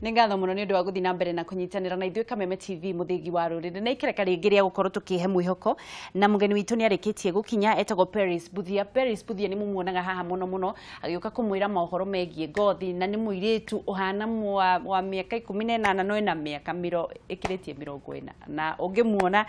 Nĩ ngatho mũno nĩ ũndũ wa gũthiĩ na mbere na kũnyitanĩra na ithuĩ Kameme TV, mũthĩgi wa rũrĩrĩ, na ikereka rĩngĩ rĩa gũkorwo tũkĩhe mwĩhoko, na mũgeni witũ nĩ arĩkĩtie gũkinya, etagwo Peris Buthia. Peris Buthia nĩ mũmuonaga haha mũno mũno agĩũka kũmwĩra mohoro megiĩ ngothi, na nĩ mũirĩtu ũhana wa mĩaka 18, no ena mĩaka ĩkĩrĩtie 40, na ũngĩmuona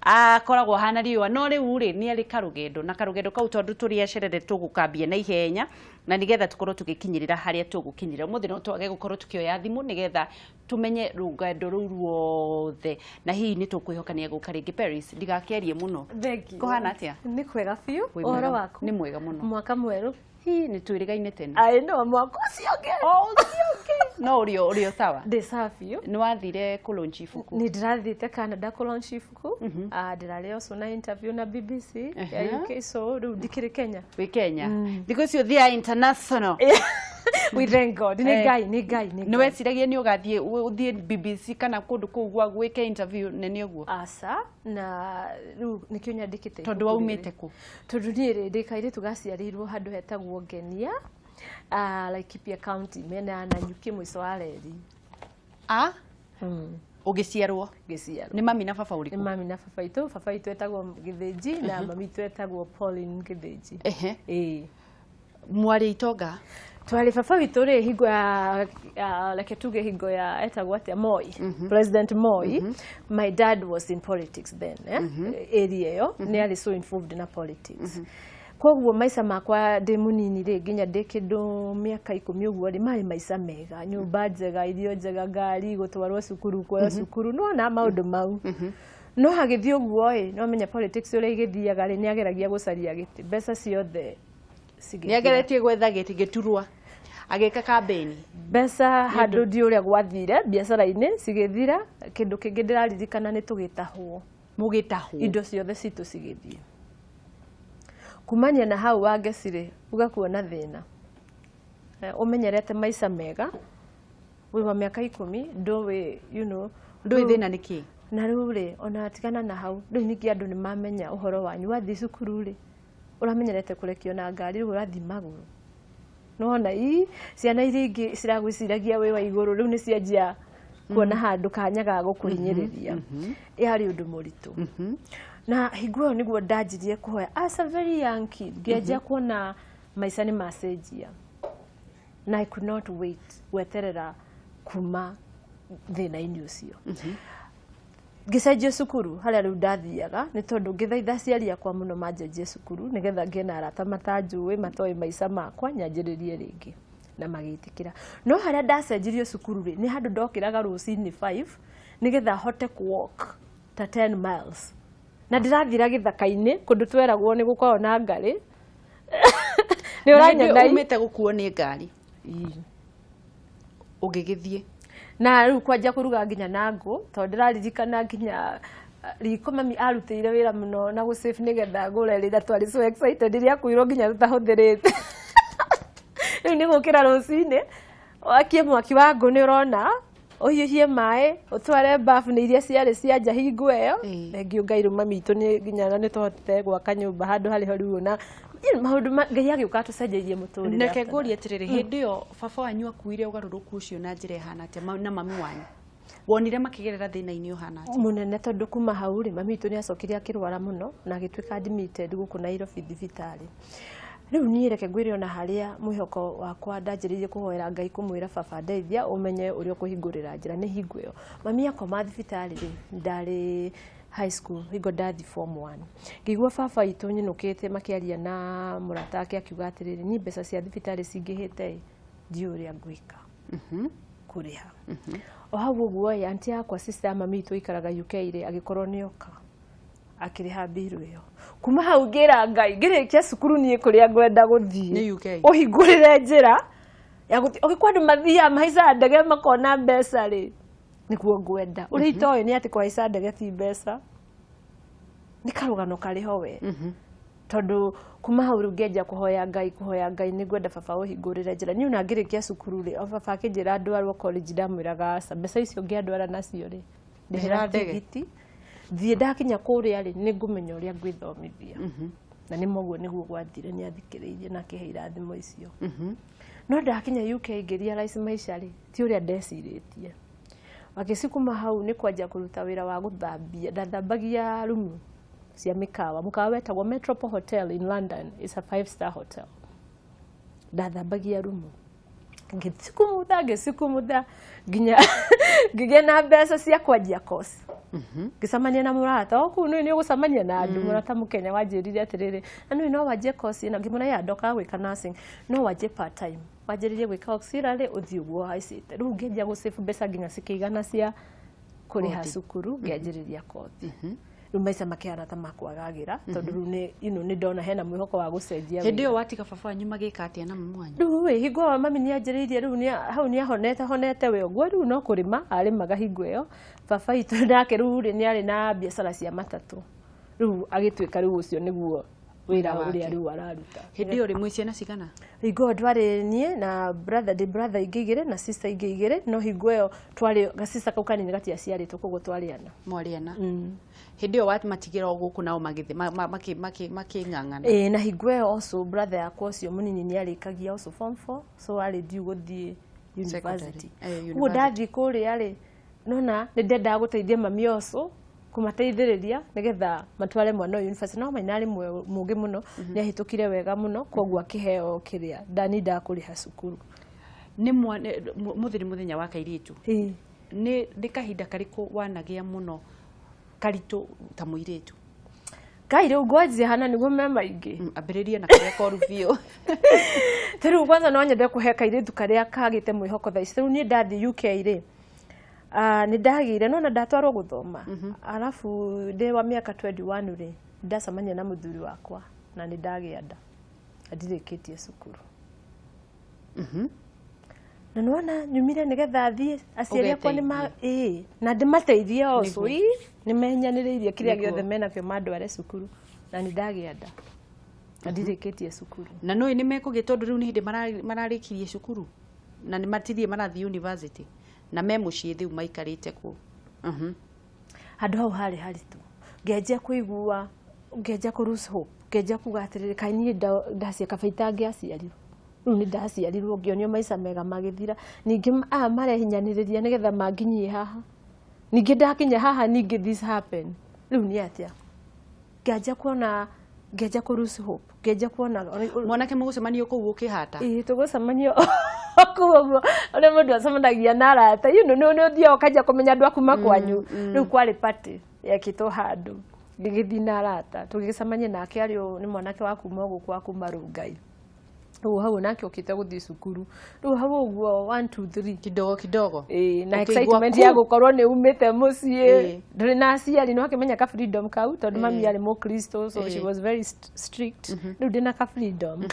akoragwo ahana riũa. No rĩu rĩ, nĩ arĩ karũgendo, na karũgendo kau, tondũ tũrĩ acerere, tũgũkambia na ihenya na nigetha tukorwo tũgĩkinyĩrĩra harĩa tũgũkinyĩrĩra ũmũthĩ. No twage gũkorwo tũkĩoya thimũ nĩgetha tũmenye rũgendo rũu ruothe, na hihi nĩ tũkwĩhoka nĩ egũka rĩngĩ. Paris, ndigakĩarie mũno. Thank you. Kũhana atĩa? Nĩ kwega biũ. Wĩ Ũhoro mwega? waku? Nĩ mwega mũno. Mwaka mwerũ. Hihi nĩ twĩrĩgaine tene. I know, mwaka ũcio ũngĩ. O ũcio ũngĩ, no ũrĩ o sawa? Ndĩ sawa biũ. Nĩ wathire kũ launch ibuku. Nĩ ndĩrathiĩte Canada kũ launch ibuku. Ah, ndĩrarĩ also na interview na BBC ya UK, so rĩu ndikĩrĩ Kenya. Wĩ Kenya thikũ icio, ũthiaga international. We thank God. Nĩ Ngai, nĩ Ngai, nĩ Nĩ Ngai. weciragia nĩ ũgathiĩ ũthiĩ BBC kana kũndũ kũu gwa gwĩke interview nene ũguo? Aca, na rĩu nĩkĩo nyandĩkĩte Tondũ ibuku waumĩte rĩrĩ. Kũ? Tondũ niĩ rĩ, ndĩ kairĩtu gaciarĩirwo handũ hetagwo Ngenia, Laikipia County, mĩena ya Nanyuki, mũico wa reri. A ũgĩciarwo? Ngĩciarwo. Nĩ mami na baba Nĩ ũrĩkũ? Mami na baba itũ. Baba itũ etagwo Gĩthĩnji na mami itũ etagwo Pauline Gĩthĩnji. Ĩĩ. Mwarĩ itonga? Twarĩ, baba witũ rĩ, hingo ya reke tuge hingo ya etagwo atĩa, Moi, President Moi. My dad was in politics then, eh? Area ĩyo nĩ arĩ so involved na politics. Koguo maica makwa ndĩ mũnini rĩ, nginya ndĩ kĩndũ mĩaka 10 ũguo rĩ, marĩ maica mega, nyũmba njega, irio njega, ngari, gũtwarwo cukuru, kuoywo cukuru, nĩwona maũndũ mau. No hagĩthiĩ ũguo ĩ, no menya politics ũrĩa igĩthiaga rĩ, nĩ ageragia gũcaria gĩtĩ, mbeca ciothe Nĩ ageretie gwetha gĩtĩ gĩturwa, agĩka kambĩni. Mbeca handũ ndi ũrĩa gwathire biacara-inĩ cigĩthira. Kĩndũ kĩngĩ ndĩraririkana nĩ tũgĩtahwo. Mũgĩtahwo? Indo ciothe citũ cigĩthiĩ. Kumania na hau wangeci rĩ, ũgakuona thĩna. Ũmenyerete maica mega, wĩ wa mĩaka 10, ndũĩ. Ndũĩ thĩna nĩ kĩ. Na rĩu rĩ, ona tigana na hau, rĩu ningĩ andũ nĩ mamenya ũhoro wanyu. Wathiĩ cukuru rĩ, ũramenyerete kũrekio na ngari, rĩu ũrathiĩ magũrũ. Nĩwona ii ciana iria ingĩ ciragwĩciragia wĩ wa igũrũ, rĩu nĩ cianjia kuona handũ kanya ga gũkũhinyĩrĩria. Yarĩ ũndũ mũritũ. Na hingo ĩyo nĩguo ndanjirie kũhoya as a very young kid, ngĩanjia kuona maica nĩ macenjia, na I could not wait gweterera kuma thĩna-inĩ ũcio. Ngĩcenjio cukuru harĩa rĩu ndathiaga, nĩ tondũ ngĩthaitha aciari akwa mũno manjenjie cukuru nĩgetha ngĩe na arata matanjũĩ, matoĩ maica makwa, nyanjĩrĩrie rĩngĩ, na magĩtĩkĩra. No harĩa ndacenjirio cukuru rĩ, nĩ handũ ndokĩraga rũcinĩ 5 nĩgetha hote kũ walk ta 10 miles, na ndĩrathira gĩthaka-inĩ kũndũ tweragwo nĩ gũkoragwo na ngarĩ. Nĩ ũranyona ii? Umĩte gũkuo nĩ ngari, ũgĩgĩthiĩ. Na rĩu kwanjia kũruga nginya na ngũ, tondũ ndĩraririkana nginya riko mami arutĩire wĩra mũno na gũ save nĩgetha ngũre rĩrĩa twarĩ so excited rĩrĩa kuirwo nginya tũtahũthĩrĩte. Rĩu nĩ gũkĩra rũcinĩ, wakie mwaki wa ngũ, nĩ ũrona, ũhiũhie maĩ, ũtware bafu nĩ iria ciarĩ cia nja hingo ĩyo. Thengiũ Ngai, rĩu mami itũ nĩ nginya na nĩ tũhotete gwaka nyũmba handũ harĩ ho rĩu, na maũndũ Ngai agĩũka atũcenjeirie mũtũrĩre Reke after that. Ngũrie atĩrĩrĩ, hĩndĩ ĩyo baba wanyu akuire ũgarũrũku ũcio na njĩra ĩhana atĩa, na mami wanyu wonire makĩgerera thĩna-inĩ ũhana atĩa? Mũnene, tondũ kuma hau rĩ, mami witũ nĩ acokire akĩrwara mũno na agĩtuĩka admitted gũkũ Nairobi thibitarĩ. Rĩu niĩ reke ngwĩre, ona harĩa mwĩhoko wakwa ndanjĩrĩirie kũhoera Ngai, kũmwĩra, "Baba, ndeithia ũmenye ũrĩa ũkũhingũrĩra njĩra," nĩ hingo ĩyo mami akoma thibitarĩ rĩ, ndarĩ high school, hingo ndathi form 1, ngĩigua baba witũ nyinũkĩte makĩaria na mũrata wake, akiuga atĩrĩrĩ, "Niĩ mbeca cia thibitarĩ cingĩhĩte ĩ, ndiũĩ ũrĩa ngwĩka kũrĩha." O hau ũguo ĩ, aunty yakwa, sister ya mami witũ ĩikaraga UK rĩ, agĩkorwo nĩ oka akĩrĩha mbiru ĩyo. Kuma hau ngĩra Ngai, ngĩrĩkia cukuru niĩ kũrĩa ngwenda gũthiĩ Nĩ UK. Ũhingũrĩre njĩra ya gũthiĩ. Ũgĩkwa andũ mathiaga mahaicaga ndege makona mbeca rĩ, nĩguo ngwenda. Ũrĩa itoĩ nĩ atĩ kũhaica ndege ti mbeca, nĩ karũgano karĩ ho we. Tondũ kuma hau rĩu ngĩanjia kũhoya Ngai, kũhoya Ngai, nĩ ngwenda baba ũhingũrĩre njĩra. Niĩ ona ngĩrĩkia cukuru rĩ, o baba akĩnjĩra ndwarwo college, ndamwĩraga aca, mbeca icio ngĩandwara nacio rĩ, ndĩhĩra Ndĩhĩra ndege. tigiti thiĩ, ndakinya kũrĩa rĩ, nĩ ngũmenya ũrĩa ngwĩthomithia. Na nĩ moguo nĩguo gwathire, nĩ athikĩrĩirie na akĩhe irathimo icio. No ndakinya UK ngĩ realize maica rĩ ti ũrĩa ndecirĩtie. Wagĩci kuma hau nĩ kwanjia kũruta wĩra wa gũthambia. Ndathambagia rumu cia mĩkawa. Mũkawa wetagwo Metropole Hotel in London, it's a 5 star hotel. Ndathambagia rumu, ngĩcikumutha, ngĩcikumutha nginya ngĩgĩa na mbeca cia kwanjia course. Ngĩcemania na mũrata o kũu, nĩ ũgũcemania na andũ. Mũrata mũkenya wanjĩrire atĩrĩrĩ, na nĩũĩ no wanjie course ĩno. Ngĩmwĩra, ya ndokaga gwĩka nursing, no wanjie part time, wanjĩrĩrie gwĩka auxiliary, ũthiĩ ũguo haicĩte. Rĩu ngĩanjia gũ save mbeca nginya cikĩigana cia kũrĩha Kothi. cukuru, ngĩanjĩrĩria kothi. Rĩu maica makĩhana ta makwagagĩra, tondũ rĩu nĩ nĩ ndona hena mwĩhoko wa gũcenjia Hĩndĩ wĩra. ĩyo watiga baba wanyu magĩka atĩa na mamu wanyu? Rĩu ĩ hingo ĩyo mami nĩ anjĩrĩirie, rĩu hau nĩ ahonete honete we ũguo, rĩu no kũrĩma arĩmaga hingo ĩyo. Baba itũ nake rĩu rĩ nĩ arĩ na biacara cia matatũ, rĩu agĩtuĩka rĩu ũcio nĩguo wĩra Wĩra wake. ũrĩa rĩu araruta. Hĩndĩ ĩyo rĩ mwĩ ciana cigana? Hingo ĩyo twarĩ niĩ na brother, ndĩ brother ingĩ igĩrĩ na sister ingĩ igĩrĩ, no hingo ĩyo twarĩ gacista kau kanini gatiaciarĩtwo, koguo twarĩ ana. Mwarĩ ana. Hĩndĩ ĩyo wamatigĩra o gũkũ nao magĩthĩ makĩng'ang'ana? Ĩĩ, na hingo ĩyo also brother yakwa ũcio mũnini nĩ arĩkagia also form 4, so arĩ due gũthiĩ university. Secondary. Eh, Koguo university. ndathiĩ kũrĩa rĩ, nona nĩ ndendaga gũteithia mami also, kũmateithĩrĩria nĩgetha matware mwana ũyũ university. No maina arĩ mũũgĩ mũno, nĩ ahĩtũkire wega mũno, koguo akĩheo kĩrĩa ndanindaga kũrĩha cukuru. Nĩ mũthĩ nĩ mũthenya wa kairĩtu. Ĩĩ. Nĩ kahinda karĩkũ wanagĩa mũno karitũ ta mũirĩtu? Ngai, rĩu ngwanjia hana nĩguo me maingĩ. Ambĩrĩria na karĩa koru biũ. Ta rĩu kwanza no nyende kũhe kairĩtu karĩa kagĩte mwĩhoko thaa ici. Rĩu niĩ ndathiĩ UK rĩ, nĩ ndagĩire nona ndatwarwo gũthoma, arabu ndĩ wa mĩaka 21 rĩ, ndacemania na mũthuri wakwa na nĩ ndagĩa nda na ndirĩkĩtie cukuru. Na nĩwona nyumire nĩgetha thiĩ aciari akwa nĩ ma ĩĩ na ndĩmateithie also. Nĩguo. Ĩ nĩ menyanĩrĩirie kĩrĩa Nĩguo. gĩothe menakĩo mandware cukuru, na nĩ ndagĩa nda na ndirĩkĩtie cukuru. Na nũĩ nĩ mekũgĩa, tondũ rĩu nĩ hĩndĩ mararĩkirie cukuru na nĩ matithiĩ marathiĩ university na me mũciĩ rĩu maikarĩte kũu. Handũ hau harĩ haritũ, ngĩanjia kũigua, ngĩanjia kũ lose hope, ngĩanjia kuga atĩrĩrĩ, kaĩ niĩ ndacia kaba itangĩaciarirwo. Rĩu nĩ ndaciarirwo ngĩonio maica mega magĩthira, ningĩ aya marehinyanĩrĩria nĩgetha manginyie haha, ningĩ ndakinya haha ningĩ this happen. Rĩu nĩ atĩa? Ngĩanjia kuona, ngĩanjia kũ lose hope, ngĩanjia kuona Mwanake mũgũcemanio kũu ũkĩhata? Ĩĩ, tũgũcemania kũu ũguo ũrĩa mũndũ acemanagia na arata, nĩ ũthiaga ũkanjia kũmenya andũ a kuma kwanyu. Rĩu kwarĩ party yekĩtwo handũ, ngĩgĩthiĩ na arata, tũgĩgĩcemania nake, arĩ nĩ mwanake wa kuma gũkũ, wa kuma Rongai. Rĩu hau nake okĩte gũthiĩ cukuru, rĩu hau ũguo 1 2 3. Kidogo kidogo. Ĩĩ, na Ũkĩigua excitement ku. ya gũkorwo nĩ umĩte mũciĩ, ndũrĩ na aciari, nĩ wakĩmenya ka freedom kau, tondũ mami arĩ mũkristo, so she was very strict. Rĩu ndĩna ka freedom,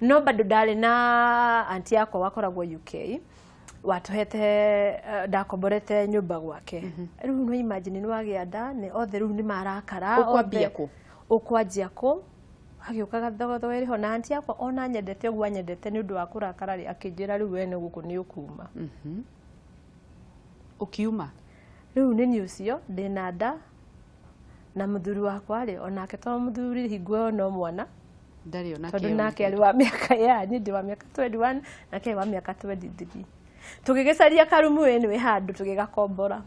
no bado ndarĩ na auntie yakwa wakoragwo UK watũhete, ndakomborete nyũmba gwake. Rĩu no imagine nĩ wagĩa nda, nĩ othe rĩu nĩ marakara. Ũkwambia othe- kũ? Ũkwanjia kũ? Hagĩũka gathogatho ĩrĩho na auntie yakwa ona nyendete ũguo anyendete, nĩ ũndũ wa kũrakara rĩ, akĩnjĩra, rĩu we nĩ gũkũ nĩ ũkuma. Ũkiuma? Rĩu nĩ niĩ ũcio ndĩna nda na mũthuri wakwa rĩ, onake to mũthuri hingo ĩyo no mwana. Ndarĩ ona Tondũ kĩo. Nake arĩ wa mĩaka ya niĩ ndĩ wa mĩaka 21, nake arĩ wa mĩaka 23. Tũgĩgĩcaria karumu ĩnĩ handũ, tũgĩgakombora.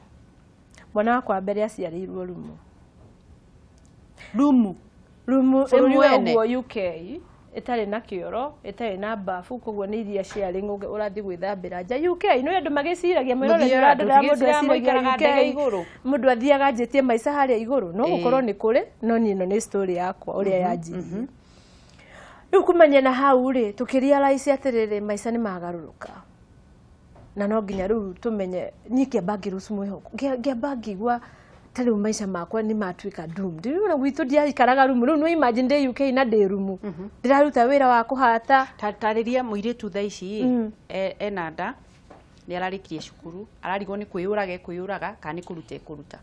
Mwana wakwa wa mbere aciarĩirwo rumu. Rumu? Rumu Bũrũri ĩmwe wene? Ũguo UK, ĩtarĩ na kĩoro, ĩtarĩ na bafu, koguo nĩ iria sharing ũrathiĩ gwĩthambĩra nja. UK nĩ andũ magĩciragia mwĩroreri Mũthiaga- ũrandora, mũndũ tũtigĩciraga eciragia mũikaraga UK ndege igũrũ. Mũndũ athiaga anjĩtie maica harĩa igũrũ, no gũkorwo nĩ kũrĩ, no niĩ ĩno nĩ story yakwa ũrĩa yanjirie. Rĩu kumania na hau rĩ, tũkĩrealize atĩrĩrĩ, maica nĩ magarũrũka na no nginya rĩu tũmenye. Niĩ kĩamba ngĩrucu mwĩhoko, ngĩamba ngĩigua ta rĩu maica makwa nĩ matuĩka doomed. Rĩu na gwitũ ndiaikaraga rumu, rĩu no imagine ndĩ UK na ndĩ rumu, ndĩraruta wĩra wa kũhata. Tarĩria mũirĩtu thaa ici ena nda, nĩ ararĩkirie cukuru, ararigwo nĩ kwĩyũraga ekwĩyũraga kana nĩ kũruta ekũruta.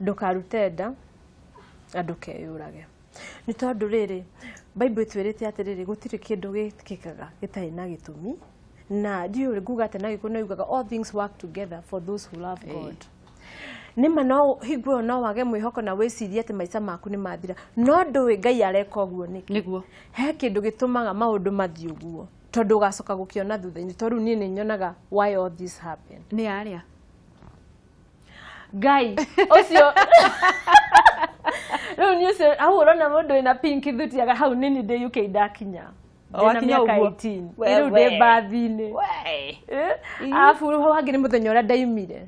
Ndũkarute nda na ndũkeyũrage, nĩ tondũ rĩrĩ, Bible ĩtwĩrĩte atĩrĩrĩ, gũtirĩ kĩndũ gĩkĩkaga gĩtarĩ na gĩtũmi, na ndiũĩ nguga atĩ na Gĩkũyũ no yugaga, "All things work together for those who love God." Nĩma no hingo ĩyo no wage mwĩhoko na wĩcirie atĩ maica maku nĩ mathira, no ndũĩ Ngai areka ũguo nĩkĩ. Nĩguo. He kĩndũ gĩtũmaga maũndũ mathiĩ ũguo. Tondũ ũgacoka gũkĩona thutha-inĩ, tondũ rĩu niĩ nĩ nyonaga why all this happened. Nĩ arĩa? Ngai ũcio rĩu niĩ ũcio hau ũrona mũndũ wĩna pink thutiaga hau nini ndĩ UK ndakinya. O Ndĩna wakinya mĩaka ũguo. 18. We, Rĩu ndĩ we. mbathi-inĩ. We. Arabu rĩu hau hangĩ nĩ mũthenya ũrĩa ndaimire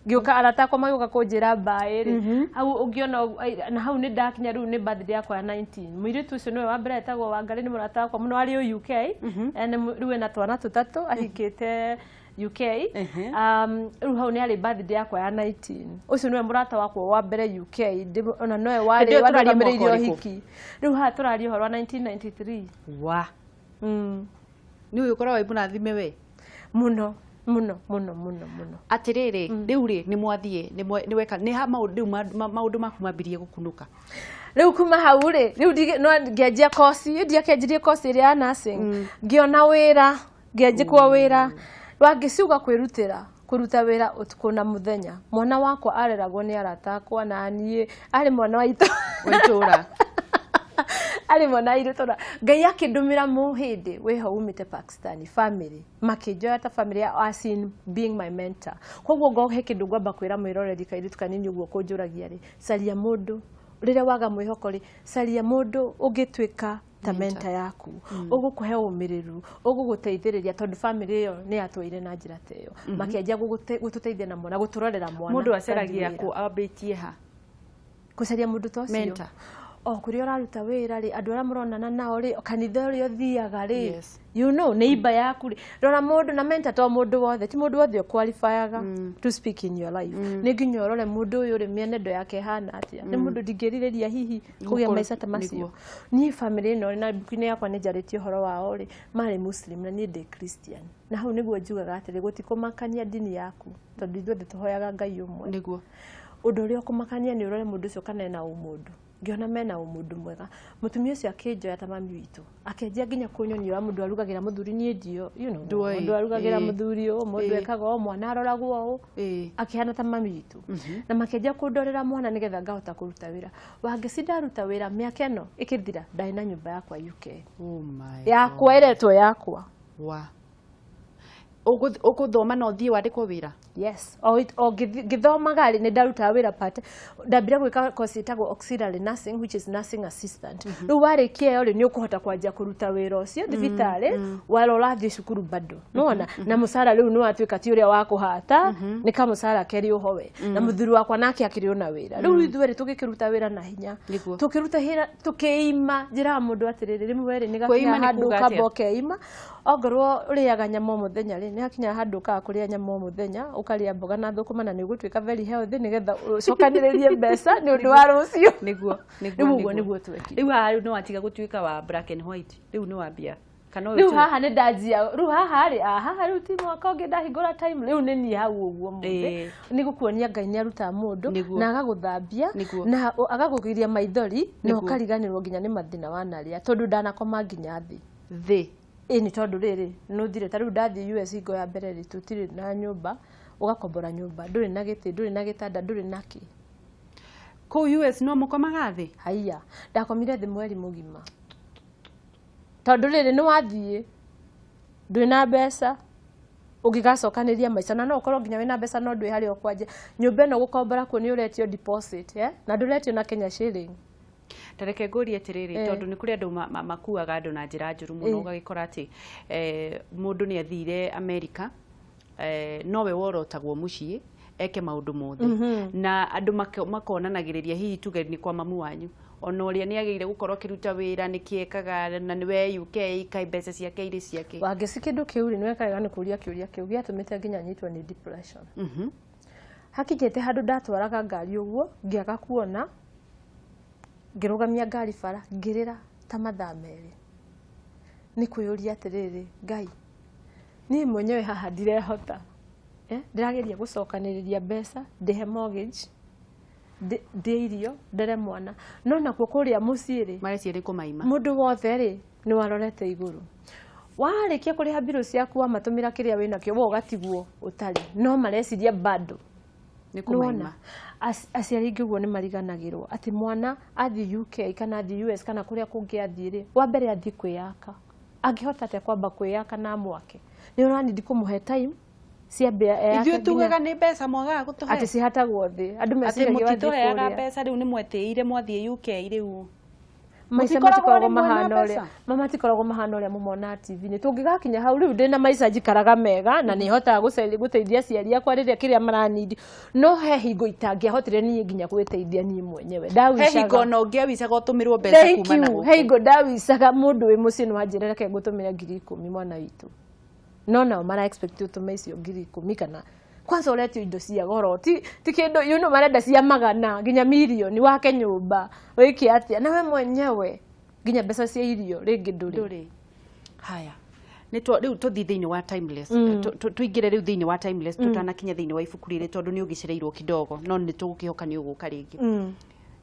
ngĩũka, arata akwa magĩũka kũnjĩra mbaĩ rĩ hau ũngĩona na hau nĩ ndakinya. Rĩu nĩ birthday yakwa ya 19. Mũirĩtu ũcio nĩwe wa mbere, etagwo Wangarĩ, nĩ mũrata wakwa mũno, arĩ o UK. Rĩu ena twana tũtatũ, ahikĩte UK. Rĩu hau nĩ arĩ birthday yakwa ya 19. Ũcio nĩwe mũrata wakwa wa mbere UK. Ona nowe warĩ Hĩndĩ ĩyo tũraria warũgamĩrĩire mwaka ũrĩkũ? ũhiki. Rĩu haha tũraria ũhoro wa 1993. Wa. Nĩ ũyũ ũkoragwo wĩ mũrathime we. Mũno mũno mũno mũno mũno. Atĩrĩrĩ, rĩu rĩ nĩ mwathiĩ nĩ weka nĩ ha maũndũ rĩu maũndũ maku mambirie gũkunũka? Rĩu kuma hau rĩ, rĩu no ngĩanjia kosi, ndiakĩanjirie kosi ĩrĩa ya nursing, ngĩona wĩra, ngĩanjĩkwo wĩra wangĩciuga kwĩrutĩra kũruta wĩra ũtukũ na mũthenya. Mwana wakwa areragwo nĩ arata akwa na niĩ arĩ mwana wa itũ wa itũra. Arĩ mwana wa itũra. Ngai akĩndũmĩra mũhĩndĩ wĩho umĩte Pakistani, family makĩnjoya ta family yao, as in being my mentor. Koguo ngo he kĩndũ ngwamba kwĩra mwĩroreri kairĩtu kanini ũguo kũnjũragia rĩ, caria mũndũ rĩrĩa waga mwĩhoko rĩ, caria mũndũ ũngĩtuĩka ta mentor yaku, ũgũkũhe ũmĩrĩru, ũgũgũteithĩrĩria, tondũ family ĩyo nĩ yatwaire na njĩra ta ĩyo, makĩanjia gũtũteithia na mwana, gũtũrorera mwana. Mũndũ acaragia Tondũ kũ, ambĩtie ha? Gũcaria mũndũ ta ũcio. Mentor. O kũrĩa ũraruta wĩra rĩ, andũ arĩa mũronana nao rĩ, kanitha ũrĩa ũthiaga rĩ, neighbor yaku rĩ, rora mũndũ na mentor. To mũndũ wothe, ti mũndũ wothe ũqualifyaga to speak in your life. Nĩ nginya ũrore mũndũ ũyũ rĩ, mĩenendo yake ĩhana atĩa, nĩ mũndũ ndingĩrirĩria hihi kũgĩa maica ta macio. Niĩ family ĩno, na mbuku-inĩ yakwa nĩ njarĩtie ũhoro wao rĩ, marĩ Muslim na niĩ ndĩ Christian, na hau nĩguo njugaga atĩrĩ, gũtikũmakania ndini yaku, tondũ ithuothe tũhoyaga Ngai ũmwe. Ũndũ ũrĩa ũkũmakania nĩ ũrore mũndũ ũcio kana ena ũmũndũ. Ngĩona mena ũmũndũ mwega. Mũtumia ũcio akĩnjoya ta mami witũ, akĩanjia nginya kũnyonia ũrĩa mũndũ arugagĩra mũthuri. Niĩ ndio Ndũĩ. mũndũ arugagĩra mũthuri ũũ, mũndũ ekaga ũũ, mwana aroragwo ũũ. Akĩhana ta mami witũ na makĩanjia kũndorera mwana nĩgetha ngahota kũruta wĩra. Wangĩci ndaruta wĩra, mĩaka ĩno ĩkĩthira, ndarĩ na nyũmba yakwa UK. Oh my. Yakwa, ĩretwo yakwa. Wa. Ũgũthoma na ũthiĩ wandĩkwo wĩra? Yes, o ngĩthomaga rĩ, nĩ ndarutaga wĩra part. Ndambire gwĩka course ĩtagwo auxiliary nursing, which is nursing assistant. Rĩu warĩkia ĩyo rĩ, nĩ ũkũhota kwanjia kũruta wĩra ũcio thibitarĩ wala ũrathiĩ cukuru bado nĩwona. Na mũcara rĩu nĩ watuĩka ti ũrĩa wa kũhata, nĩ kamũcara kerĩ ũho we na mũthuri wakwa nake akĩrĩ ona wĩra. Rĩu ithuerĩ tũgĩkĩruta wĩra na hinya. Tũkĩruta wĩra tũkĩima. Njĩraga mũndũ atĩrĩrĩ, rĩmwe rĩ, nĩ Kwĩima gakinya nĩ handũ kuuga ũkamba atĩa? ũkeima. Ongorwo ũrĩaga nyama o mũthenya rĩ, nĩ hakinya handũ ũkaga kũrĩa nyama o mũthenya, ũkarĩa mboga na thũkũma, na nĩ ũgũtuĩka very healthy nĩgetha ũcokanĩrĩrie mbeca nĩ ũndũ wa rũciũ. Nĩguo. Rĩu ũguo nĩguo twekire. Rĩu haha rĩu nĩ watiga gũtuĩka wa black and white, rĩu nĩ wambia kana ũyũ Rĩu tiwe? Haha nĩ ndanjia rĩu haha rĩ, haha rĩu ti mwaka ũngĩ ndahingũra time, rĩu nĩ niĩ hau ũguo mũthĩ. Nĩ gũkuonia Ngai nĩ arutaga mũndũ na agagũthambia na agakũgiria maithori na ũkariganĩrwo nginya nĩ mathĩna wanarĩa, tondũ ndanakoma nginya thĩ. Thĩ? Ĩ, nĩ tondũ rĩrĩ nũthire ta rĩu ndathiĩ US hingo ya mbere rĩ, tũtirĩ na nyũmba, ũgakombora nyũmba, ndũrĩ na gĩtĩ, ndũrĩ na gĩtanda, ndũrĩ na kĩ. Kũu US no mũkomaga thĩ? Haiya, ndakomire thĩ mweri mũgima, tondũ rĩrĩ nĩ wathiĩ ndwĩ na mbeca ũngĩgacokanĩria maica, na no ũkorwo nginya wĩna mbeca no ndwĩ harĩa ũkwanjia. Nyũmba ĩno gũkombora kuo nĩ ũretio deposit, eh? Na ndũretio na Kenya shilling. Ta reke ngũrie atĩrĩrĩ, tondũ nĩ kũrĩ andũ makuaga andũ na njĩra njũru mũno. Ũgagĩkora atĩ mũndũ nĩ athire Amerika, nowe worotagwo mũciĩ eke maũndũ mothe, na andũ makonanagĩrĩria hihi tuge nĩ kwa mamu wanyu, ona ũrĩa nĩ agĩrĩire gũkorwo akĩruta wĩra nĩkĩ ekaga na nĩwe UK, kaĩ mbeca ciake irĩ ciake? Wangeci, kĩndũ kĩu rĩ, nĩweka nĩ kũria kĩũria kĩu gĩatũmĩte nginya nyitwo nĩ depression. Hakinyĩte handũ ndatwaraga ngari ũguo, ngĩaga kuona, ngĩrũgamia ngari bara, ngĩrĩra ta mathaa 2, nĩ kwĩyũria atĩrĩrĩ, Ngai, niĩ mwenyewe haha ndirehota, eh? Ndĩrageria gũcokanĩrĩria mbeca ndĩhe mortgage, ndĩe irio, ndere mwana, no nakuo kũrĩa mũciĩ rĩ, mareciria nĩ kũmaima. Mũndũ wothe rĩ, nĩ warorete igũrũ. Warĩkia kũrĩha mbirũ ciaku, wamatũmĩra kĩrĩa wĩnakĩo, we ũgatigwo ũtarĩ, no mareciria bado nĩ nĩwona kũmaima. Aciari aingĩ ũguo nĩ mariganagĩrwo atĩ mwana athiĩ UK kana athiĩ US kana kũrĩa kũngĩ athiĩ rĩ, wa mbere athiĩ kwĩyaka. Angĩhota atĩa kwamba kwĩyaka na mwake? Nĩ ũranindi kũmũhe time ciambe eyake. Ithuĩ tugaga nĩ mbeca mwagaga gũtũhe. Atĩ cihatagwo thĩ. Andũ atĩ meciragia wathiĩ mũtitũheaga kũrĩa. Mbeca rĩu nĩ mwetĩire mwathiĩ UK rĩu. Maica Mũtikoragwo matikoragwo rĩmwe na mahana ũrĩa mbeca? ma matikoragwo mahana ũrĩa mũmonaga TV-inĩ. Tũngĩgakinya hau rĩu ndĩna maica njikaraga mega na nĩhotaga gũteithia aciari akwa rĩrĩa kĩrĩa maranindi, no he hingo itangĩahotire niĩ nginya gwĩteithia niĩ mwenyewe. He hingo Ndawicaga ona ũngĩawicaga ũtũmĩrwo mbeca Thank kuma na you. He gũkũ. hingo ndawicaga mũndũ wĩ mũciĩ nĩ wanjĩra reke ngũtũmĩre 10,000 mwana witũ, no nao mara expect ũtũme icio 10,000 kana kwanza ũretio indo cia goro ti kĩndũ marenda cia magana nginya mirioni wake nyũmba wĩke atĩa nawe mwenyewe nginya mbeca cia irio rĩngĩ ndũrĩ. Ndũrĩ haya nĩ rĩu tũthiĩ thĩinĩ wa Timeless. Tũingĩre rĩu thĩinĩ wa Timeless tũtanakinya thĩinĩ wa ibuku rĩrĩ tondũ nĩ ũgĩcereirwo kidogo no nĩ tũgũkĩhoka nĩ ũgũka rĩngĩ.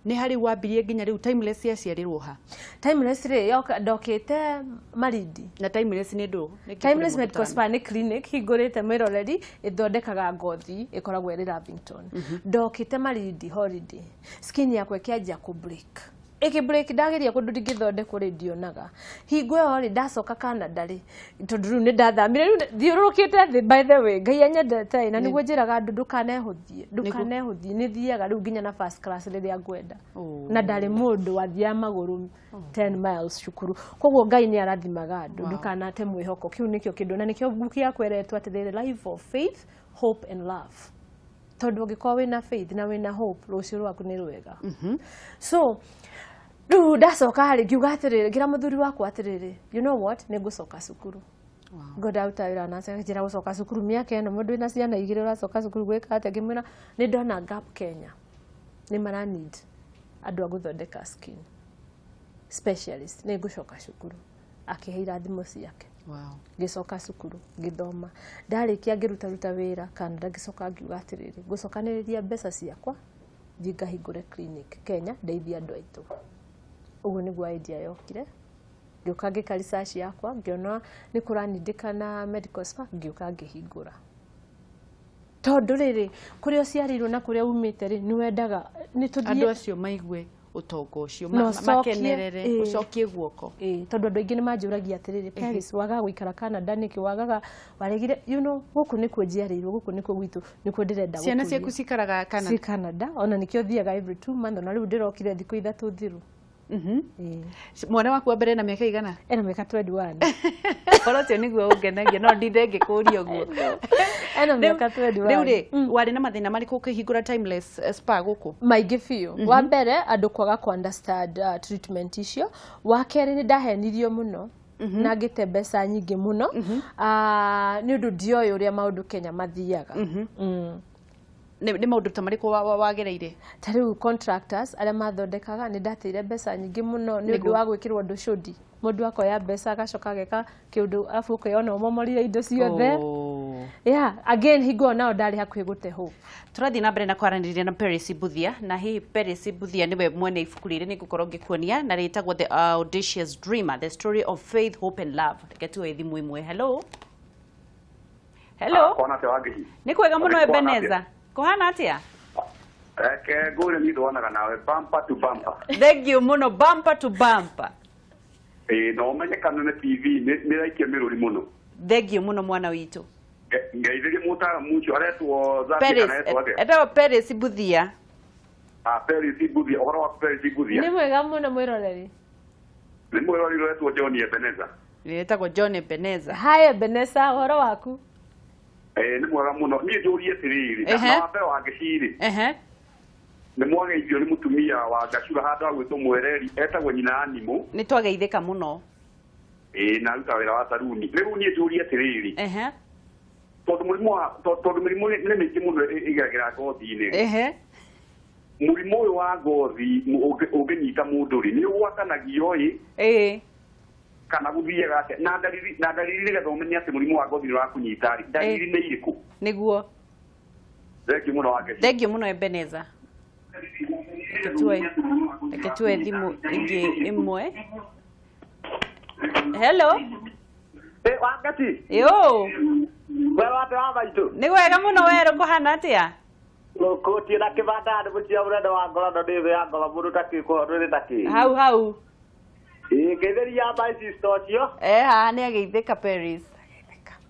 Nĩ harĩ wambirie nginya rĩu Timeless yaciarirwo ha? Timeless rĩ yoka ndokĩte Malindi. Na Timeless nĩ ndũ nĩ kĩ kũrĩ Timeless mũndũ Medical ũtaramenya? Spa nĩ clinic hingũrĩte mwĩroreri ĩthondekaga ngothi ĩkoragwo ĩrĩ Lavington. Ndokĩte Malindi holiday, skin yakwa ĩkĩanjia kũ break, ĩkĩ break, ndageria kũndũ ndingĩthondekwo rĩ ndionaga. Hingo ĩyo rĩ ndacoka Canada rĩ tondũ rĩu nĩ ndathamire rĩu thiũrũrũkĩte thĩ. By the way, Ngai anyendete ĩ, na nĩguo njĩraga andũ ndũkanehũthie ndũkanehũthie, nĩ thiaga rĩu nginya na first class rĩrĩa ngwenda. Oh. Na ndarĩ mũndũ wathiaga magũrũ 10 miles cukuru, koguo Ngai nĩ arathimaga andũ. Ndũkanate mwĩhoko, kĩu nĩkĩo kĩndũ na nĩkĩo mbuku yakwa ĩretwo atĩrĩrĩ, Life of Faith, Hope and Love, tondũ ũngĩkorwo wĩna faith na wĩna hope rũciũ rwaku nĩ rwega. So rĩu ndacoka rĩ ngiuga atĩrĩrĩ, ngĩra mũthuri wakwa atĩrĩrĩ, you know what, nĩ ngũcoka cukuru. Ngo ndaruta wĩra na njĩra gũcoka cukuru mĩaka ĩno mũndũ wĩna ciana igĩrĩ ũracoka cukuru gwĩka atĩa? Ngĩmwĩra nĩ ndona gap Kenya nĩ mara need andũ a gũthondeka skin specialist, nĩ ngũcoka cukuru. Akĩhe irathimo ciake. Ngĩcoka cukuru ngĩthoma, ndarĩkia ngĩrutaruta wĩra Canada, ngĩcoka ngiuga atĩrĩrĩ, ngũcokanĩrĩria mbeca ciakwa thiĩ ngahingũre clinic Kenya ndeithie andũ aitũ. Ũguo nĩguo idea yokire. Ngĩũka ngĩka research yakwa ngĩona nĩ kũranindĩkana medical spa, ngĩũka ngĩhingũra tondũ rĩrĩ kũrĩa ũciarĩirwo na kũrĩa umĩte rĩ nĩ wendaga nĩ Andũ tũthiĩ acio maigue ũtonga ũcio Na ũcokie, makenerere. Ĩĩ. Ũcokie guoko. Ĩĩ, tondũ andũ aingĩ nĩ manjũragia atĩrĩrĩ, Paris wagaga gũikara Canada nĩkĩ, wagaga waregire gũkũ nĩkuo njiarĩirwo, gũkũ nĩkuo gwitũ, nĩkuo ndĩrenda Ciana gũkũria. ciaku cikaraga Canada? Ci Canada, ona nĩkĩo thiaga every 2 months, ona rĩu ndĩrokire thikũ 3 thiru. Ĩĩ. Mwana waku wa mbere na mĩaka igana? Ena mĩaka 21. Ũhoro ũcio nĩguo ũngenagia no ndinde ngĩkũria ũguo. Ena mĩaka 21. Rĩu rĩ warĩ na mathĩna marĩkũ ũkĩhingũra Timeless Spa gũkũ? Maingĩ biũ. Wa mbere andũ kwaga ku understand treatment icio. Wa kerĩ nĩ ndahenirio mũno na ngĩte mbeca nyingĩ mũno. Ah, nĩ ũndũ ndioĩ ũrĩa maũndũ Kenya mathiaga. Nĩ maũndũ ta marĩkũ wagereire? Ta rĩu contractors arĩa mathondekaga nĩ ndateire mbeca nyingĩ mũno nĩ ũndũ wa gwĩkĩrwo ũndũ cũndi, mũndũ akoya mbeca agacoka ageka kĩũndũ arabu ũkeyona ũmomorire indo ciothe. Oh. Yeah, again hingo ĩyo nao ndarĩ hakuhĩ gũte hope. Tũrathiĩ na mbere na kwaranĩria na Peris Mbuthia na hihi Peris Mbuthia nĩwe mwene ibuku rĩrĩ nĩ ngũkorwo ngĩkuonia na rĩtagwo The Audacious Dreamer, the story of faith, hope and love. Reke tuoe thimũ ĩmwe. Hello, hello. Kwana atĩa Wangeci? Nĩ kwega mũno. Kwana atĩa? Ebeneza, kũhana atĩa? Reke ngũre niĩ ndwanaga nawe bumper to bumper. Thank you mũno, bumper to bumper. Ĩĩ na ũmenye Kameme TV nĩ ĩraikia mĩrũri mũno. Thank you mũno mwana witũ. Ngeithĩrie mũtaaramu ũcio aretwo Zaki Peris kana aretwo atĩa? Etagwo Peris Mbuthia. Ah, Peris Mbuthia, ũhoro waku Peris Mbuthia? Nĩ mwega mũno mwĩroreri. Nĩ mwĩroreri ũretwo John Ebeneza. Etagwo John Ebeneza. Hi Ebeneza, ũhoro waku? Ĩĩ nĩ mwega mũno. Niĩ njũrie atĩrĩrĩ, na na wa mbere Wangeci rĩ, nĩ mwageithio nĩ mũtumia wa Ngacura handũ hagwĩtwo Mwereri etagwo nyina Animũ. Nĩ twageithĩka mũno. Ĩĩ na aruta wĩra wa saruni. Rĩu niĩ njũrie atĩrĩrĩ, tondũ mũrimũ wa tondũ mĩrimũ nĩ mĩingĩ mũno ĩgeragĩra ngothi-inĩ. Mũrimũ ũyũ wa ngothi ũngĩnyita mũndũ rĩ nĩ ũgwatanagio ĩ kana gũthiaga atĩa, na ndariri nĩgetha ũmenye atĩ mũrimũ wa ngothi nĩ ũrakũnyita rĩ, ndariri nĩ irĩkũ? Nĩguo. Thengiũ mũno Wangeci. Thank you mũno Ebeneza. Reke tuoe thimũ ĩngĩ ĩmwe. Hello. Wangeci. Yo. We wate wa maitũ. Nĩ wega mũno, werũ kũhana atĩa? Gũkũtie na kĩbanda nĩ mũcia mũnene wa ngoro no nĩ thĩ ya ngoro mũndũ takĩ kũhoro nĩ takĩ. Hau hau. Ĩĩ, ngeithĩria my sister ũcio. Haha nĩ ageithĩka Paris.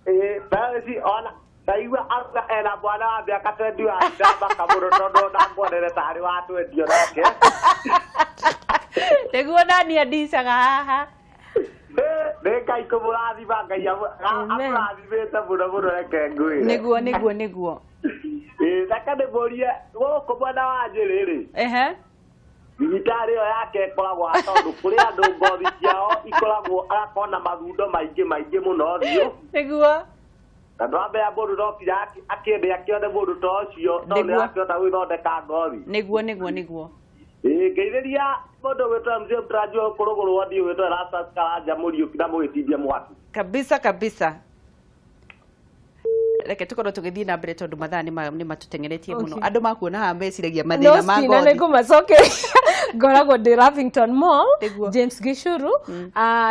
Ĩĩ, Paris ona ndaigua auga ena mwana wa mĩaka 21, ndamaka mũno tondũ ndamuonere tarĩ wa 20 onake. Nĩguo nani andicaga haha. Nĩ Ngai kũmũrathima, Ngai amũrathimĩte mũno mũno, reke ngwĩre. Nĩguo nĩguo nĩguo. Ĩĩ, reke ndĩmũrie gũkũ mwena wa Nyĩrĩ rĩ, thibitarĩ ĩyo yake ĩkoragwo ha? Tondũ kũrĩ andũ ngothi ciao ikoragwo agakorwo na mathundo maingĩ maingĩ mũno ũthiũ. Na ndwamenya mũndũ no nginya akĩende akĩone mũndũ ta ũcio tondũ nĩ arakĩhota gwĩthondeka ngothi. Nĩguo nĩguo nĩguo. Ĩĩ, ngeithĩria mũndũ ũgwĩtwo MZ Mtarajiwa gũkũ rũgũrũ wa ndiũ wĩtwo Erastus Karanja Mũriũki na mũgĩtindia mwaki. Kabisa kabisa. Reke tukorwo tũgĩthiĩ na mbere tondũ mathaa nĩ matũteng'eretie mũno. Andũ makuona haha meciragia mathĩna ma ngothi. No nĩngũmacokeria. Ngoragwo ndĩ Lavington Mall, James Gishuru,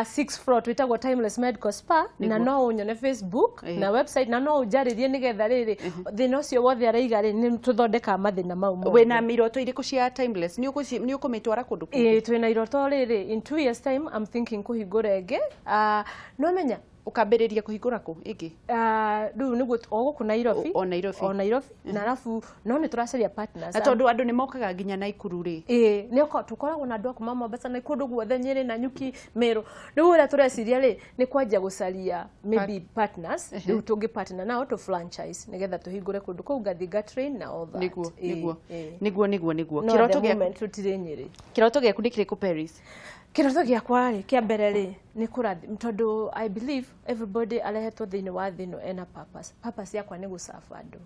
sixth floor, twĩtagwo Timeless Medical Spa, na no ũnyone Facebook na website, na no ũnjarĩrie nĩgetha rĩrĩ thĩna ũcio wothe araiga rĩ, nĩ tũthondekaga mathĩna mau mothe. Wĩna iroto irĩkũ cia Timeless? Nĩ ũkũmĩtwara kũndũ kũngĩ? Ĩĩ, twĩna iroto rĩrĩ, in 2 years time I'm thinking kũhingũra ĩngĩ. No menya Ũkambĩrĩria kũhingũra kũ ĩngĩ? Rĩu nĩguo o gũkũ Nairobi. O Nairobi. O Nairobi, na arabu no nĩ tũracaria partners. Na tondũ andũ nĩ mokaga nginya Naikuru rĩ? Ĩĩ, nĩ tũkoragwo na andũ a kuma Mombasa na kũndũ guothe, Nyĩrĩ na Nyuki, Meru. Rĩu ũrĩa tũreciria rĩ, nĩ kwanjia gũcaria maybe partners rĩu tũngĩ partner nao tũ franchise nĩgetha tũhingũre kũndũ kũu, ngathiĩ train na all that. Nĩguo nĩguo nĩguo nĩguo nĩguo. Kĩroto gĩaku, tũtirĩ Nyĩrĩ. Kĩroto gĩaku nĩ kĩrĩkũ, Paris? Kĩroto gĩakwa rĩ, kĩa mbere rĩ, nĩ kũrathi tondũ I believe everybody arehetwo thĩinĩ wa thĩ ĩno ena purpose. Purpose yakwa nĩ gũcaba andũ,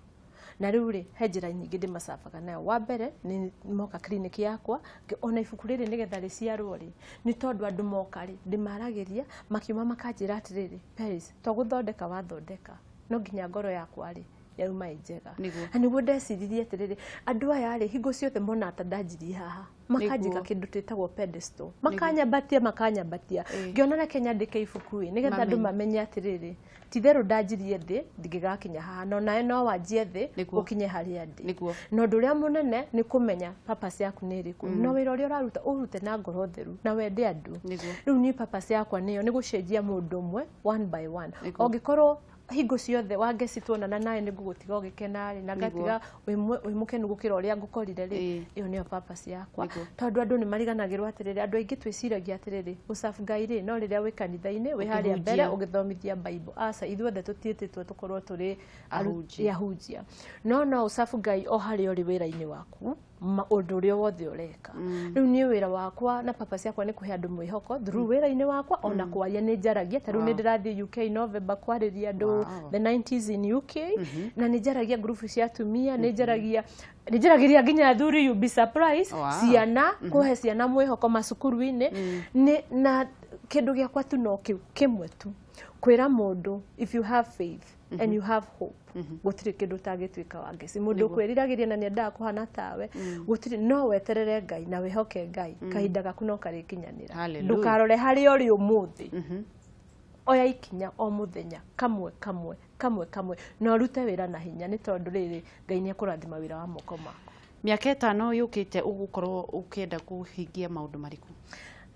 na rĩu rĩ, he njĩra nyingĩ ndĩmacabaga nayo. Wa mbere nĩ moka clinic yakwa, ona ibuku rĩrĩ nĩgetha rĩciarwo rĩ, nĩ tondũ andũ moka rĩ, ndĩmaragĩria, makiuma makanjĩra atĩrĩrĩ, "Paris, to gũthondeka wathondeka, no nginya ngoro yakwa rĩ yauma ĩ njega." Na nĩguo ndeciririe atĩrĩrĩ, andũ aya rĩ, hingo ciothe mona ta ndanjirie haha, makanjĩka kĩndũ twĩtagwo pedestal, makanyambatia makanyambatia, ngĩona reke nyandĩke ibuku ĩ nĩgetha andũ mamenye atĩrĩrĩ, titherũ ndanjirie thĩ ndingĩgakinya haha, no nawe no wanjie thĩ ũkinye harĩa ndĩ. Na ũndũ ũrĩa mũnene nĩ kũmenya purpose yaku nĩ ĩrĩkũ, na wĩra ũrĩa ũraruta ũrute na ngoro theru na wende andũ. Rĩu niĩ purpose yakwa nĩyo nĩ gũcenjia mũndũ ũmwe one by one. Ũngĩkorwo hingo ciothe wangeci tuonana nawe nĩ ngũgũtiga ũgĩkena rĩ, na ngatiga wĩ mũkenu gũkĩra ũrĩa ngũkorire rĩ, ĩyo nĩyo purpose yakwa. Tondũ andũ nĩ mariganagĩrwo atĩrĩrĩ, andũ aingĩ twĩciragia atĩrĩrĩ, gũcabu Ngai rĩ, no rĩrĩa wĩ kanitha-inĩ, wĩ harĩa mbere ũgĩthomithia Bible. Aca, ithuothe tũtiĩtĩtwo tũkorwo tũrĩ ahunjia, no ũcabu Ngai o harĩa ũrĩ wĩra-inĩ waku, ũndũ ũrĩa wothe ũreka. Rĩu niĩ wĩra wakwa na purpose yakwa nĩ kũhe andũ mwĩhoko through wĩra-inĩ wakwa, ona kwaria nĩ njaragia. Ta rĩu nĩ ndĩrathiĩ UK November kwarĩria andũ the 90s in UK, na nĩ njaragia ngurubu cia atumia, nĩ njaragia, nĩ njaragĩria nginya athuri, you be surprised, ciana, kũhe ciana mwĩhoko macukuru-inĩ. Na kĩndũ gĩakwa tu no kĩu kĩmwe tu, kwĩra mũndũ, if you have faith and you have hope, gũtirĩ kĩndũ ũtangĩtuĩka. Wa ngeci mũndũ ũkwĩriragĩria na nĩendaga kũhana tawe, gũtirĩ, no weterere Ngai na wĩhoke Ngai, kahinda gaku no karĩkinyanĩra. Ndũkarore harĩa ũrĩ ũmũthĩ, oya ikinya o mũthenya kamwe kamwe kamwe kamwe, na ũrute wĩra na hinya, nĩ tondũ rĩrĩ, Ngai nĩ ekũrathima wĩra wa moko maku. Mĩaka 5 yũkĩte ũgũkorwo ũkĩenda kũhingia maũndũ marĩkũ?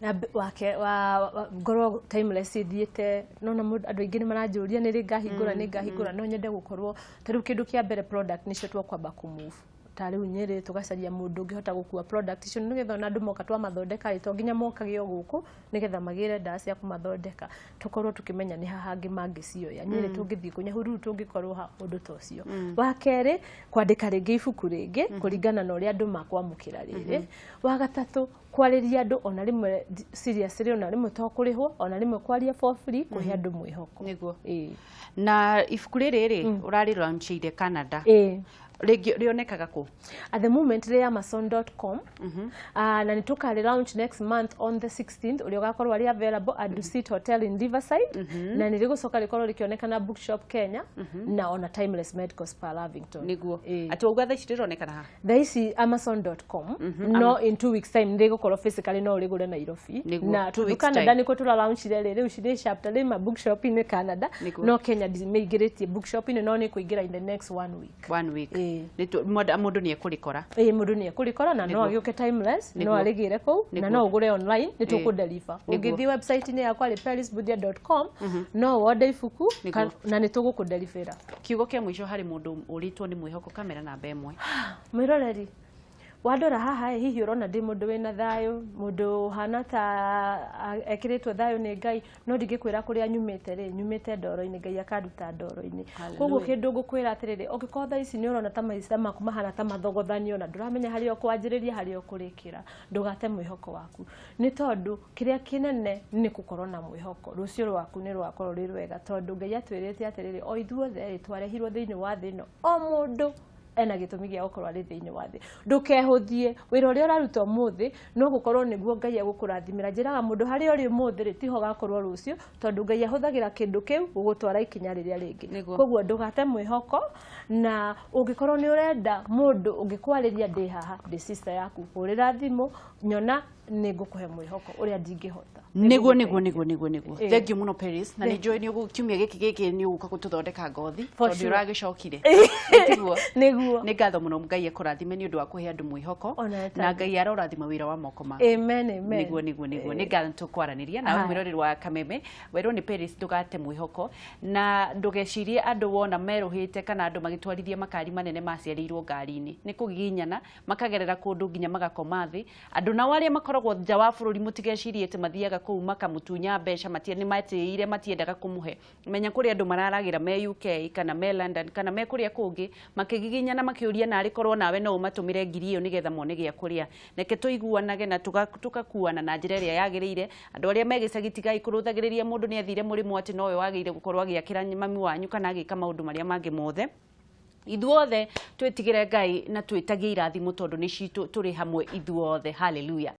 Na wake wa ngorwo Timeless ithiĩte nona andũ aingĩ nĩ maranjũria nĩ rĩ ngahingũra, nĩ ngahingũra. No nyende gũkorwo ta rĩu kĩndũ kĩa mbere, product nĩcio twakwamba kũ move, ta rĩu Nyĩrĩ tũgacaria mũndũ ũngĩhota gũkua product icio, nĩgetha ona andũ moka twamathondeka rĩ, to nginya mokage o gũkũ nĩgetha magĩre ndawa cia kũmathondeka, tũkorwo tũkĩmenya nĩ ha hangĩ mangĩcioya. Nyĩrĩ tũngĩthiĩ kũ, Nyahururu tũngĩkorwo ha, ũndũ ta ũcio. Wa kerĩ, kwandĩka rĩngĩ ibuku rĩngĩ kũringana na ũrĩa andũ makwamũkĩra rĩrĩ. Wa gatatũ, kwarĩria andũ ona rĩmwe seriously, ona rĩmwe to kũrĩhwo, ona rĩmwe kwaria for free, kũhe andũ mwĩhoko. Nĩguo. Na ibuku rĩrĩ rĩ, ũrarĩ launchĩire Canada? Ĩĩ. Rĩngĩ rĩonekaga kũ? At the moment rĩ amazon.com, na nĩ tũkarĩ launch next month on the 16th, ũrĩa ũgakorwo arĩ available at Dusit Hotel in Riverside, na nĩ rĩgũcoka rĩkorwo rĩkĩonekana Bookshop Kenya na ona Timeless Medical Spa Lavington. Atĩ wauga thaa ici rĩronekana ha? Thaa ici amazon.com, no in 2 weeks time nĩ rĩgũkorwo physically no ũrĩgũre Nairobi. Na 2 tondũ weeks Canada time. nĩkuo tũra launchire rĩ, rĩu cirĩ chapter rĩ ma bookshop-inĩ Canada. No Kenya ndimĩingĩrĩtie bookshop-inĩ, no nĩ kũingĩra in the next one week. One week. Mũndũ nĩ ekũrĩkora. Mũndũ nĩ ekũrĩkora na no agĩũke timeless, no arĩgĩre kũu na no ũgũre online, nĩ tũkũ-deliver. Ũngĩthiĩ website-inĩ yakwa rĩ perisbuthia.com no wonde ibuku na nĩ tũgũkũ-deliver. Kiugo kĩa mũico harĩ mũndũ ũrĩtwo nĩ mwĩhoko, kamera namba 1. Mwĩroreri, wandora haha hihi ũrona ndĩ mũndũ wĩna thayũ, mũndũ ũhana ta ekĩrĩtwo thayũ nĩ Ngai, no ndingĩkwĩra kũrĩa nyumĩte rĩ, nyumĩte ndoro-inĩ, Ngai akanduta ndoro-inĩ. Koguo kĩndũ ngũkwĩra atĩrĩrĩ, ũngĩkorwo thaa ici nĩ ũrona ta maica maku mahana ta mathogothanio na ndũramenya harĩa ũkwanjĩrĩria harĩa ũkũrĩkĩra, ndũgate mwĩhoko waku, nĩ tondũ kĩrĩa kĩnene nĩ gũkorwo na mwĩhoko. Rũciũ rwaku nĩ rũgakorwo rwĩ rwega, tondũ Ngai atwĩrĩte atĩrĩrĩ, o ithuothe rĩ twarehirwo thĩinĩ wa thĩ ĩno, o mũndũ ena gĩtũmi gĩa gũkorwo arĩ thĩinĩ wa thĩ. Ndũkehũthie, wĩra ũrĩa ũraruta ũmũthĩ no gũkorwo nĩguo Ngai egũkũrathimĩra. Njĩraga mũndũ harĩa ũrĩ ũmũthĩ rĩ, tiho ũgakorwo rũciũ, tondũ Ngai ahũthagĩra kĩndũ kĩu gũgũtwara ikinya rĩrĩa rĩngĩ. Koguo ndũgate mwĩhoko, na ũngĩkorwo nĩ ũrenda mũndũ ũngĩkwarĩria, ndĩ haha, ndĩ sister yaku, hũrĩra thimũ, nyona nĩ ngũkũhe mwĩhoko ũrĩa ndingĩhota. Nĩguo nĩguo nĩguo nĩguo nĩguo. Thank you mũno Peris, na nĩ njũĩ nĩ kiumia gĩkĩ nĩ ũgũka gũtũthondeka ngothi tondũ ũragĩcokire. Nĩguo. Nĩguo. Nĩ ngatho mũno, Ngai ekũrathime nĩ ũndũ wa kũhe andũ mwĩhoko, na Ngai arorathima wĩra wa moko maku. Amen, amen. Nĩguo nĩguo nĩguo. Nĩ ngatho tũkwaranĩria nawe mwĩroreri wa Kameme, werwo nĩ Peris ndũgate mwĩhoko na ndũgecirie andũ wona merũhĩte kana andũ magĩtwarithia makari manene maciarĩirwo ngari-inĩ, nĩ kũgiginyana makagerera kũndũ nginya magakoma thĩ. Andũ nao arĩa makoragwo nja wa bũrũri mũtigecirie atĩ mathiaga kũu makamũtunya mbeca, nĩ matĩire matiendaga kũmũhe. Menya kũrĩ andũ mararagĩra me UK kana me London kana me kũrĩa kũngĩ makĩgiginyana makĩũria narĩ korwo nawe no ũmatũmĩre ngiri ĩyo nĩgetha mone gĩa kũrĩa. Reke tũiguanage na tũgakuana na njĩra ĩrĩa yagĩrĩire. Andũ arĩa me gĩcagi tigai kũrũthagĩrĩria mũndũ nĩ athire mũrĩmo atĩ nowe wagĩrĩire gũkorwo agĩakĩra mami wanyu kana agĩka maũndũ marĩa mangĩ mothe. Ithuothe twĩtigĩre Ngai na twĩtagie irathimo tondũ nĩ citũ, tũrĩ hamwe ithuothe. Hallelujah.